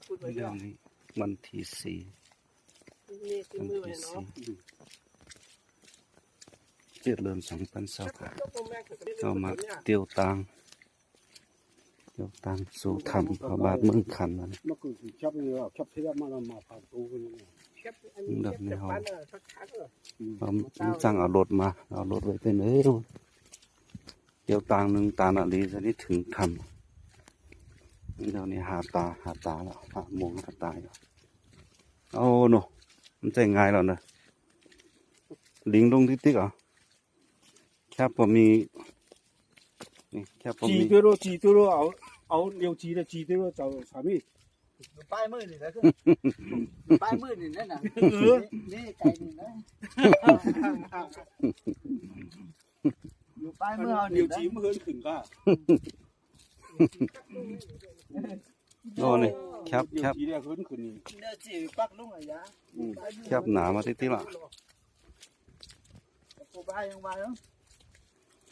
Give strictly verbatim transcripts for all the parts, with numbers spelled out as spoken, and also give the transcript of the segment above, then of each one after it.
เดี๋ยวนี้วันที่สี่ วันที่สี่ เจ็ดเดือนสองพันสอง ก็มาเตียวตาง เตียวตางสู่ถ้ำพระบาทเมืองขันนั่น มันคือแคบนี่แหละ แคบที่มาแล้วมาผ่านตูกันนี่ แบบนี้เขา อืม เขามันจ้างเอารถมา เอารถไว้เป็นเออ เตียวตางหนึ่งตานาลีจะได้ถึงถ้ำ เดี๋ยวนี้หาตา หาตาแล้ว หาโมงหาตาอยู่ โอ้โน มันใจง่ายแล้วนะ ลิงลงติ๊กๆ เหรอ แคบพอมี นี่ แคบพอมี จีด้วยโล จีด้วยโล เอา เอาเดียวจีแล้วจีด้วยโล เจ้าสามี อยู่ป้ายมืดนี่แหละ อยู่ป้ายมืดนี่แหละนะ เออ นี่ นี่ไกลนี่นะ อยู่ป้ายมืดเอานี่นะ เดียวจีเมื่อคืนขึ้นก็ โอ้นี่ แคบ แคบ เดียวจีเรียกขึ้นขึ้นนี่ เดียวจีปักลงอ่ะยะ อืม แคบหนามาติ๊กๆ ละ โอ้บ้ายังว่าเนาะ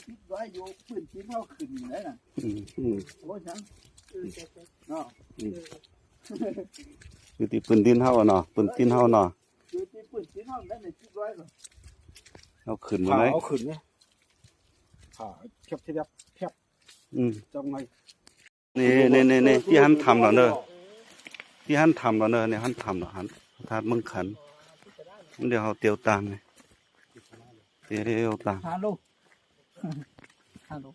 คิดว่าอยู่ปืนตีนเฮาขึ้นอยู่แล้วน่ะ อืม อืม โอ้ยจัง เนาะ อืม อยู่ที่ปืนตีนเฮาอะเนาะ ปืนตีนเฮาเนาะ อยู่ที่ปืนตีนเฮาแล้วเนี่ยคิดว่าเนาะ เอาขึ้นมาเลย เอาขึ้นเนี่ย ขาแคบๆ แคบ อืม จังไง นี่ นี่ นี่ นี่ ตี้หันถ้ำแล้วเนอะ ตี้หันถ้ำแล้วเนอะ นี่หันถ้ำแล้ว หันพระธาตุเมืองขัน เดี๋ยวเฮาเตียวตางนี่ เตียวตาง ฮัลโหล ฮัลโหล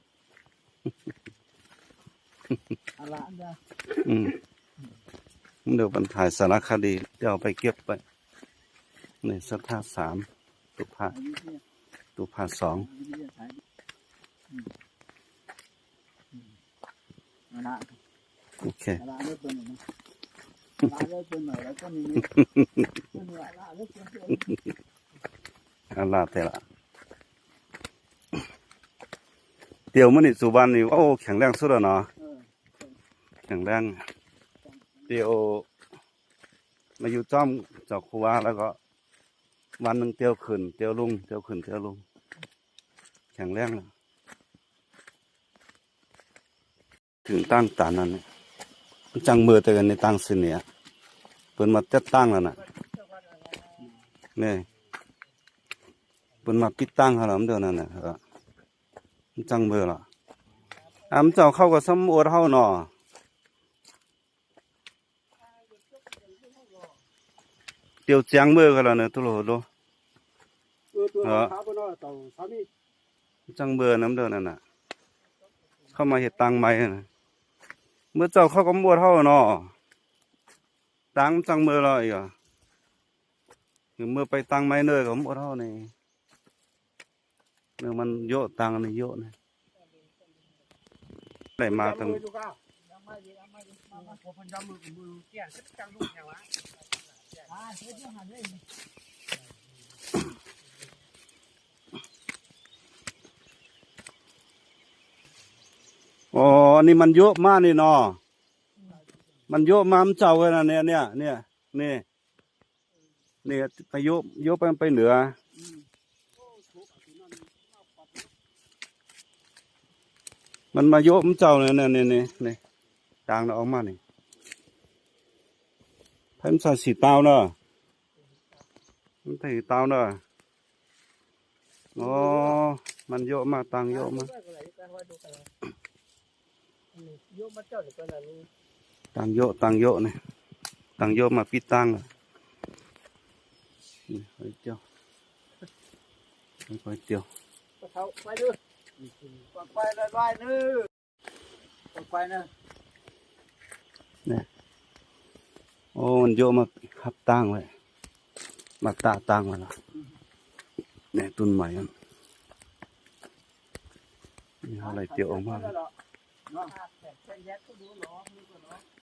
อะละจ้ะ อืม เดี๋ยวมันถ่ายสารคดี เดี๋ยวเอาไปเก็บไป นี่ศรัทธาสาม ตุภา ตุภาสอง เอาละ โอเค เอาละ เลิกเบิ่งหน่อยนะ เอาละ เลิกเบิ่งหน่อย แล้วก็มี เอาละ เลิกเบิ่งหน่อย เอาละ แต่ละ เตียวมื้อนี้สู่บ้านนี่ โอ้ แข็งแรงสุดแล้วเนาะ เออ แข็งแรง เตียว มาอยู่จ้อมเจ้าครูบาแล้วก็ วันหนึ่งเตียวขึ้น เตียวลง เตียวขึ้น เตียวลง แข็งแรงแล้ว ถึงตั้งตานั้นเนี่ย มันจังเบอร์แต่กันในตั้งเสนีย เปิ้นมาเต็ดตั้งแล้วน่ะ นี่ เปิ้นมาปิดตั้งเฮาแล้ว มันเดี๋ยวนั้นน่ะ เออ มันจังเบอร์ละ อ่ะ มันเจ้าเข้าก็ซ้ำอวดเฮาเนาะ เตียวจังเบอร์กันแล้วเนี่ย ตุโลโล เออ ตัว เออ ขาบนเนาะ เต่าสามี จังเบอร์น้ำเดินนั่นน่ะ เข้ามาเฮ็ดตังใหม่น่ะ เมื่อเจ้าเข้าก็บ่เท่าเนาะ ตังจังเบอร์แล้วอีกอ่ะ เมื่อไปตังใหม่เนยก็บ่เท่านี่ เนยมันเยอะ ตังนี่เยอะนะ ได้มาตั้ง อ๋อ อันนี้มันเยอะมากนี่เนาะ มันเยอะมาก มันเจ้าเว้ยนะเนี่ย เนี่ย เนี่ย นี่ นี่ ไปโยก โยกไป ไปเหนือ มันมาโยกมันเจ้าเนี่ย เนี่ย เนี่ย เนี่ย เนี่ย ตางน่ะออกมานี่ ไผมันใส่สีเตาเนาะ มันใส่สีเตาเนาะ อ๋อ มันโยกมา ตางโยกมา โยกมาเจ้าเดี๋ยวก่อนนะนี่ ตางโยก ตางโยกนี่ ตางโยกมาปิดตางเลย นี่ หอยเจียว หอยเจียว ไปเถอะ ไปเถอะ ไปไวๆเนอะ ไปๆเนอะ เนี่ย โอ้ มันโยกมาฮับตางไว้ มาตะตางไว้ละ เนี่ย ต้นไม้มัน นี่ อะไรเตียวออกมา เนาะ